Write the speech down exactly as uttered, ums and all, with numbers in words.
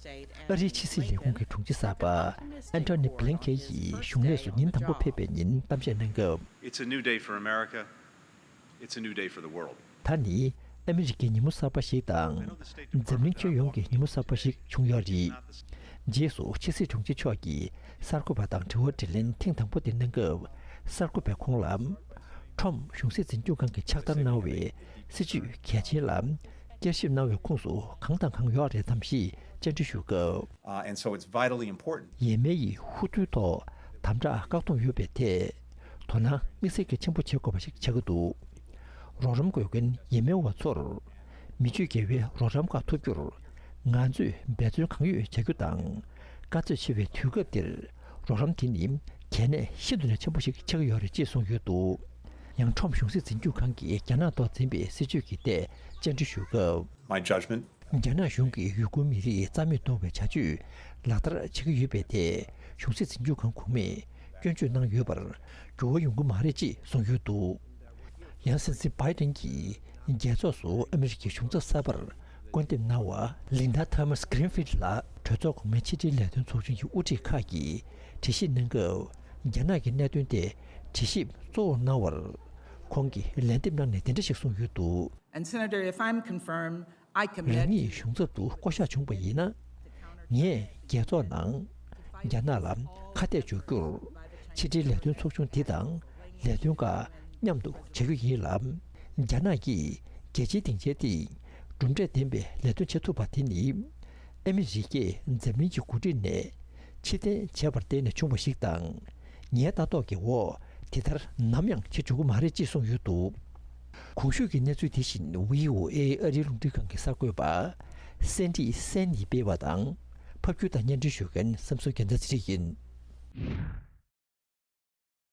ཨ་རིའི་ཕྱི་སྲིད་ལས་ཁུངས་ཀྱི་དྲུང་ཆེ་གསར་པ་ཨན་ཐོ་ནི་བྷི་ལིན་ཁེན་ཡིས་གཞུང་ལས་སུ་ཉིན་དང་པོ་ཕེབས་པའི་ཉིན་གཏམ་བཤད་གནང་སྐབས། It's a new day for America. It's a new day for the world. ད་ནི་ཨ་མི་རི་ཀའི་ཉིན་མོ་གསར་པ་ཞིག་དང་། འཛམ་གླིང་ཁྱོན་ཡོངས་ཀྱི་ཉིན་མོ་གསར་པ་ཞིག་བྱུང་ཡོད་རེད། རྗེས་སུ་ཕྱི་སྲིད་དྲུང་ཆེ་མཆོག་གིས་གསར་འགོད་པ་དང་དྲི་བ་དྲིས་ལན་ཐེངས་དང་པོ་དེ་གནང་སྐབས། གསར་འགོད་པས་ཁོང་ལ། ཁྲོམ་གཞུང་སྲིད་འཛིན་སྐྱོང་ཁང་གིས་ཕྱག་བསྟར་གནང་བའི་སྲིད་བྱུས་གལ་ཆེན་ལ་བསྐྱར་ཞིབ་གནང་བའི་ཁོངས་སུ་གང་དང་གང་ཡོད་རེད་དམ་ཞེས་བཅར་འདྲི་ཞུས་སྐབས། Uh, and so it's vitally important. ཡས་མས་ཡི་ཧུར་ཐུག་ཐོག་དམ་དྲག་བཀག་སྡོམ་ཡོད་པའི་ཐད་དོ་སྣང་དམིགས་བསལ་གྱི་ཆེན་པོ་བྱེད་དགོས་པ་ཞིག་ཆགས་ཀྱི་འདུག་རོགས་རམ་དགོས་མཁན་ཡས་མས་བ་ཚོར་མི་ཆོས་དགེ་བའི་རོགས་རམ་ཁག་ཐོབ་རྒྱུར་ང་ཚོས་འབད་བརྩོན་གང་ཡོད་བྱ་རྒྱུ་དང་། དཀའ་ཚེགས་ཆེ་བའི་དུས་སྐབས་འདིར་རོགས་རམ་དེ་ནི་གལ་གནད་ཤིན་ཏུ་ནས་ཆེན་པོ་ཞིག་ཆགས་ཀྱི་ཡོད་རེད་ཅེས་གསུངས་ཡོད་འདུག་ཡང་ཁྲོམ་གཞུང་སྲིད་འཛིན་སྐྱོང་ཁང་གིས་རྒྱ་ནག་ཐོག་འཛིན་པའི་སྲིད་བྱུས་ཀྱི་ཐད་བཅར་འདྲི་ཞུས་སྐབས། My judgment. རྒྱ་ནག་གཞུང་གིས་ཡུ་གུར་མི་རིགས་རྩ་མེད་གཏོང་བའི་བྱ་སྤྱོད་ལག་བསྟར་བྱེད་ཀྱི་ཡོད་པའི་ཐད་གཞུང་སྲིད་འཛིན་སྐྱོང་ཁང་གོང་མས་སྐྱོན་བརྗོད་གནང་ཡོད་པར་འགྱུར་བ་ཡོང་གི་མ་རེད་ཅེས་གསུངས་ཡོད་འདུག་ཡང་སྲིད་འཛིན་བྷའི་ཏན་གྱིས་རྒྱལ་ཚོགས་སུ་ཨ་མི་རི་ཀའི་གཞུང་ཚབ་གསར་པར་བསྐོ་འདེམས་གནང་བ་ལིན་ཌ་ཐོ་མཱས་གྷི་རིན་ཕིལ་ལགས་གྲོས་ཚོགས་གོང་མའི་ཕྱི་དྲིལ་ལས་དོན་ཚོགས་ཆུང་གི་དབུ་ཁྲིད་ཁག་གིས་དྲི་ཞིབ་གནང་སྐབས། རྒྱ་ནག་གི་གནད་དོན་ཐད་དྲི་ཞིབ་གཙོ་བོར་གནང་བར་ཁོང་གིས་ལན་འདེབས་གནང་ནས་དེ་འདྲ་ཞིག་གསུངས་ཡོད་འདུག And Senator, if I'm confirmed, I commit རང་ཉིད་གཞུང་ཚབ་ཏུ་བསྐོ་གཞག་བྱུང་བ་ཡིན་ན། ངས་རྒྱལ་ཚོགས་ནང་རྒྱ་ནག་ལ་ཁ་གཏད་གཅོག་རྒྱུར་ཕྱི་དྲིལ་ལས་དོན་ཚོགས་ཆུང་འདི་དང་ལས་དོན་ཁག་མཉམ་དུ་བྱ་རྒྱུ་ཡིན་ལ། རྒྱ་ནག་གིས་རྒྱལ་སྤྱིའི་སྡིངས་ཆའི་སྟེང་གྲུབ་འབྲས་ལྡན་པའི་ལས་དོན་བྱེད་ཐུབ་པ་དེ་ནི་ཨ་མི་རི་ཀས་འཛམ་གླིང་གི་འགོ་ཁྲིད་ནས་ཕྱིར་འཐེན་བྱས་པར་བརྟེན་ནས་བྱུང་བ་ཞིག་དང་། ངའི་ལྟ་རྟོག་གི་འོག་དེ་ལྟར་ནམ་ཡང་བྱེད་འཇུག་གི་མ་རེད་ཅེས་གསུངས་ཡོད་འདུག་གོང་ཞུས་ཀྱི་གནས་ཚུལ་དེ་བཞིན་བྷི་ཨོ་ཨེ་ཨ་རིའི་རླུང་འཕྲིན་ཁང་གི་གསར་འགོད་པ་སན་ཏི་སན་ཡིས་སྤེལ་བ་དང་། ཕབ་སྒྱུར་དང་སྙན་སྒྲོན་ཞུ་མཁན་བསམ་གསོ་རྒྱལ་མཚན་ཚེ་རིང་ཡིན།